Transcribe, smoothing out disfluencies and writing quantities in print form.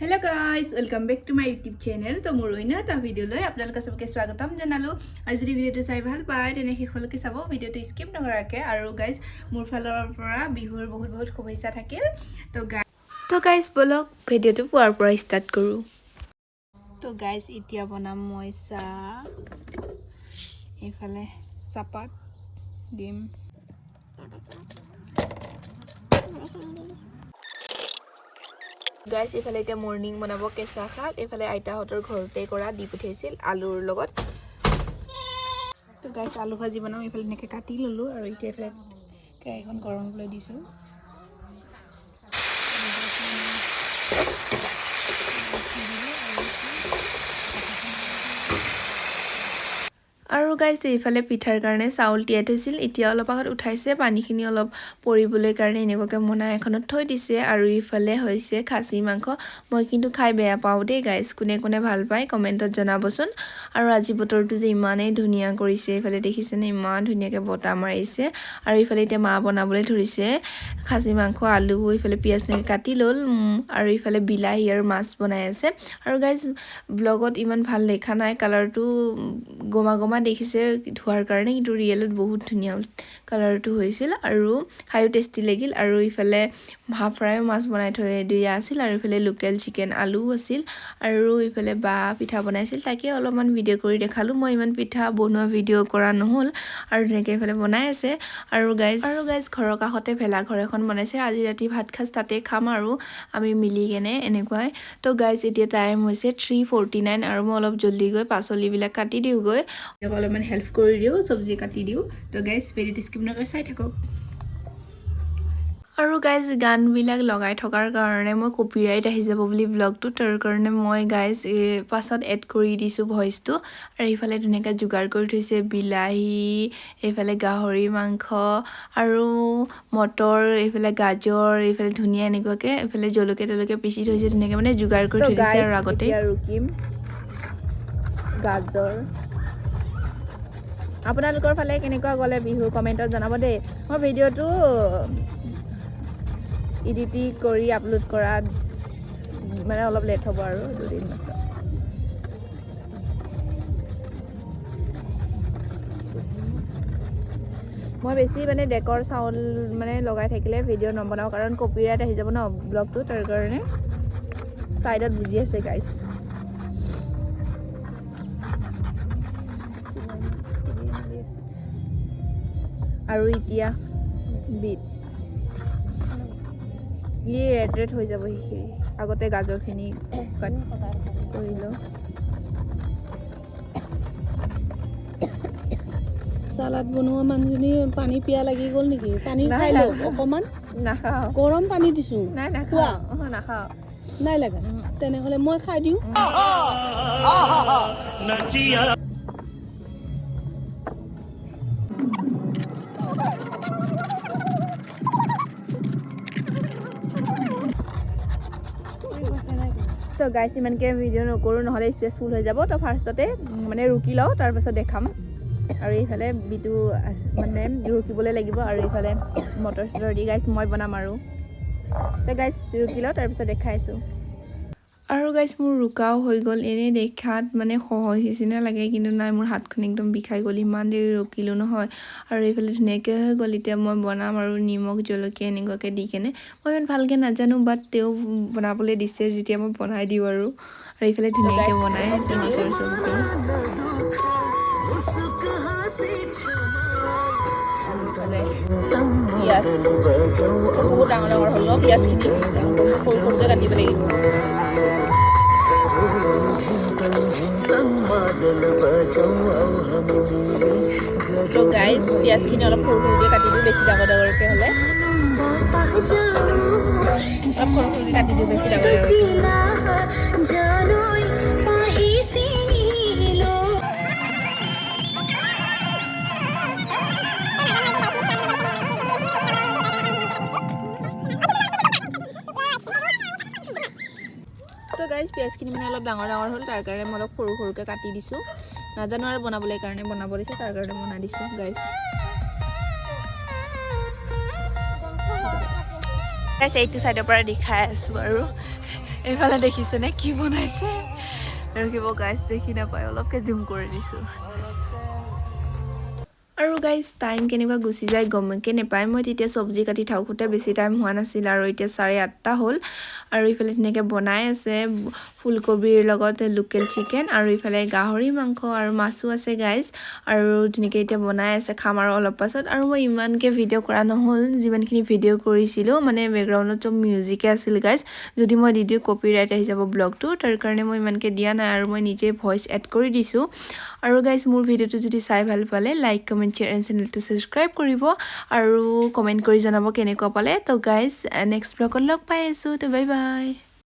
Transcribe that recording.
Hello guys, welcome back to my YouTube channel. তো মোৰ অন্য এটা ভিডিঅ'লৈ আপোনালোকে চবকে স্বাগতম জনালোঁ। আৰু যদি ভিডিঅ'টো চাই ভাল পায়, তেনে শেষলৈকে চাব ভিডিঅ'টো স্কিপ নকৰাকৈ। আৰু গাইজ, মোৰ ফালৰ পৰা বিহুৰ বহুত বহুত শুভেচ্ছা থাকিল। তো গাইজ, ব'লক ভিডিঅ'টো পুৱাৰ পৰা ষ্টাৰ্ট কৰোঁ। তো গাইজ, এতিয়া বনাম মই চাহ। এইফালে চাহপাত দিম। গাইজ, এইফালে এতিয়া মৰ্ণিং বনাব কেঁচা শাক। এইফালে আইতাহঁতৰ ঘৰতে কৰা দি পঠিয়াইছিল আলুৰ লগত। তো গাইজ, আলু ভাজি বনাম। এইফালে এনেকৈ কাটি ল'লোঁ আৰু এতিয়া এইফালে কেৰাহীখন গৰম হ'বলৈ দিছোঁ। আৰু গাইজ, এইফালে পিঠাৰ কাৰণে চাউল তিয়াই থৈছিল। এতিয়া অলপ আগত উঠাইছে। পানীখিনি অলপ পৰিবলৈ কাৰণে এনেকুৱাকৈ মোনা এখনত থৈ দিছে। আৰু ইফালে হৈছে খাচী মাংস। মই কিন্তু খাই বেয়া পাওঁ দেই গাইজ। কোনে কোনে ভাল পায়, কমেণ্টত জনাবচোন। আৰু আজি বতৰটো যে ইমানেই ধুনীয়া কৰিছে, এইফালে দেখিছেনে, ইমান ধুনীয়াকৈ বতাহ মাৰিছে। আৰু ইফালে এতিয়া মা বনাবলৈ ধৰিছে খাচী মাংস, আলু, এইফালে পিঁয়াজ এনেকৈ কাটি ল'ল আৰু ইফালে বিলাহী আৰু মাছ বনাই আছে। আৰু গাইজ, ব্লগত ইমান ভাল দেখা নাই, কালাৰটো গমা গমা দেখিছে ধোৱাৰ কাৰণে, কিন্তু ৰিয়েলত বহুত ধুনীয়া কালাৰটো হৈছিল আৰু খায়ো টেষ্টি লাগিল। আৰু ইফালে হাফ ফ্ৰাই মাছ বনাই থৈ দিয়া আছিল আৰু ইফালে লোকেল চিকেন আলুও আছিল। আৰু ইফালে বা পিঠা বনাইছিল, তাকে অলপমান ভিডিঅ' কৰি দেখালোঁ। মই ইমান পিঠা বনোৱা ভিডিঅ' কৰা নহ'ল। আৰু ধুনীয়াকৈ এইফালে বনাই আছে। আৰু গাইজ, ঘৰৰ কাষতে ভেলাঘৰ এখন বনাইছে। আজি ৰাতি ভাত সাজ তাতে খাম আৰু আমি মিলি কেনে এনেকুৱাই। তো গাইজ, এতিয়া টাইম হৈছে 3:49 আৰু মই অলপ জল্দি গৈ পাচলিবিলাক কাটি দিওঁগৈ, অলপমান হেল্প কৰি দিওঁ, চব্জি কাটি দিওঁ। তো গাইজ, ভিডিঅ'টো স্কিপ নকৰি চাই থাকক। আৰু গাইজ, গানবিলাক লগাই থকাৰ কাৰণে মই কপিৰাইট আহি যাব বুলি ব্লগটো, তাৰ কাৰণে মই গাইজ পাছত এড কৰি দিছোঁ ভইচটো। আৰু এইফালে ধুনীয়াকৈ যোগাৰ কৰি থৈছে বিলাহী, এইফালে গাহৰি মাংস আৰু মটৰ, এইফালে গাজৰ, এইফালে ধুনীয়া এনেকুৱাকৈ, এইফালে জলকীয়া তলকীয়া পিচি থৈছে ধুনীয়াকৈ, মানে যোগাৰ কৰি থৈ দিছে আৰু আগতে। ৰুকিম গাজৰ। আপোনালোকৰ ফালে কেনেকুৱা গ'লে বিহু, কমেণ্টত জনাব দেই। মই ভিডিঅ'টো এডিটিং কৰি আপলোড কৰা মানে অলপ লেট হ'ব আৰু 2 দিন পাছত। মই বেছি মানে ডেকৰ চাউণ্ড মানে লগাই থাকিলে ভিডিঅ' নবনাওঁ, কাৰণ কপিৰাইট আহি যাব ন ব্লগটো, তাৰ কাৰণে। ছাইডত বুজি আছে গাইজ। আৰু এতিয়া বিট ই ৰেড ৰেড হৈ যাব সেইখিনি। আগতে গাজৰখিনি কাট কৰি লওঁ। চালাড বনোৱা মানুহজনী পানী পিয়াহ লাগি গ'ল নেকি? পানী নাই খাই লওক লাগা। অকণমান। নাখাওঁ। গৰম পানী দিছোঁ। নাই। খোৱা। নাখাওঁ, অঁ, নাখাওঁ। নাই লাগা? তেনেহ'লে মই খাই দিওঁ। তো গাইছ, ইমানকৈ ভিডিঅ' নকৰোঁ, নহ'লে স্পেচ ফুল হৈ যাব। তো ফাৰ্ষ্টতে মানে ৰুকি লওঁ, তাৰপাছত দেখাম। আৰু এইফালে বিটু মানে ৰুকিবলৈ লাগিব। আৰু এইফালে মটৰ চটৰ দি গাইছ মই বনাম আৰু। তো গাইছ, ৰুকি লওঁ, তাৰপিছত দেখাই আছোঁ। আৰু গাইছ, মোৰ ৰুকাও হৈ গ'ল। এনেই দেখাত মানে সহজ নিচিনা লাগে, কিন্তু নাই, মোৰ হাতখন একদম বিষাই গ'ল, ইমান দেৰি ৰকিলোঁ নহয়। আৰু এইফালে ধুনীয়াকৈ হৈ গ'ল। এতিয়া মই বনাম আৰু নিমখ জলকীয়া এনেকুৱাকৈ দি কেনে। মই ইমান ভালকৈ নাজানো, বাট তেওঁ বনাবলৈ দিছে যেতিয়া মই বনাই দিওঁ আৰু। আৰু এইফালে ধুনীয়াকৈ বনাই আছে মাছৰ চব্জি। পিঁয়াজ বহুত ডাঙৰ ডাঙৰ হ'ল ন? পিঁয়াজখিনি সৰু সৰুকৈ কাটিব লাগিব। তো গাইজ, পিঁয়াজখিনি অলপ সৰু সৰুকৈ কাটি দিওঁ, বেছি ডাঙৰ ডাঙৰকৈ হ'লে। অলপ সৰু সৰুকৈ কাটি দিওঁ, বেছি ডাঙৰ ডাঙৰকৈ। তো গাইজ, পিঁয়াজখিনি মানে অলপ ডাঙৰ ডাঙৰ হ'ল, তাৰ কাৰণে মই অলপ সৰু সৰুকৈ কাটি দিছোঁ। নাজানো আৰু বনাবলৈ কাৰণে বনাব দিছে, তাৰ কাৰণে বনাই দিছোঁ গাইজ। গাইজ, এইটো ছাইডৰ পৰা দেখাই আছোঁ আৰু। এইফালে দেখিছেনে কি বনাইছে? ৰখিব গাইজ, দেখি নাপায়, অলপকৈ জুম কৰি দিছোঁ। আৰু গাইজ, টাইম কেনেকুৱা গুচি যায় গমকে নাপায়। মই তেতিয়া চব্জি কাটি থাকোঁতে বেছি টাইম হোৱা নাছিল আৰু এতিয়া 8:30 হ'ল। আৰু ইফালে ধুনীয়াকৈ বনাই আছে ফুলকবিৰ লগত লোকেল চিকেন আৰু ইফালে গাহৰি মাংস আৰু মাছো আছে গাইজ। আৰু ধুনীয়াকৈ এতিয়া বনাই আছে, খাম আৰু অলপ পাছত। আৰু মই ইমানকৈ ভিডিঅ' কৰা নহ'ল, যিমানখিনি ভিডিঅ' কৰিছিলোঁ মানে বেকগ্ৰাউণ্ডত চব মিউজিকে আছিল গাইজ। যদি মই দি দিওঁ কপি ৰাইট আহি যাব ব্লগটো, তাৰ কাৰণে মই ইমানকৈ দিয়া নাই আৰু মই নিজে ভইচ এড কৰি দিছোঁ। আৰু গাইজ, মোৰ ভিডিঅ'টো যদি চাই ভাল পালে লাইক, কমেণ্ট, শ্বেয়াৰ এণ্ড চেনেলটো ছাবস্ক্ৰাইব কৰিব আৰু কমেণ্ট কৰি জনাব কেনেকুৱা পালে। তো গাইজ, নেক্সট ব্লগত লগ পাই আছোঁ। তো বাই বাই।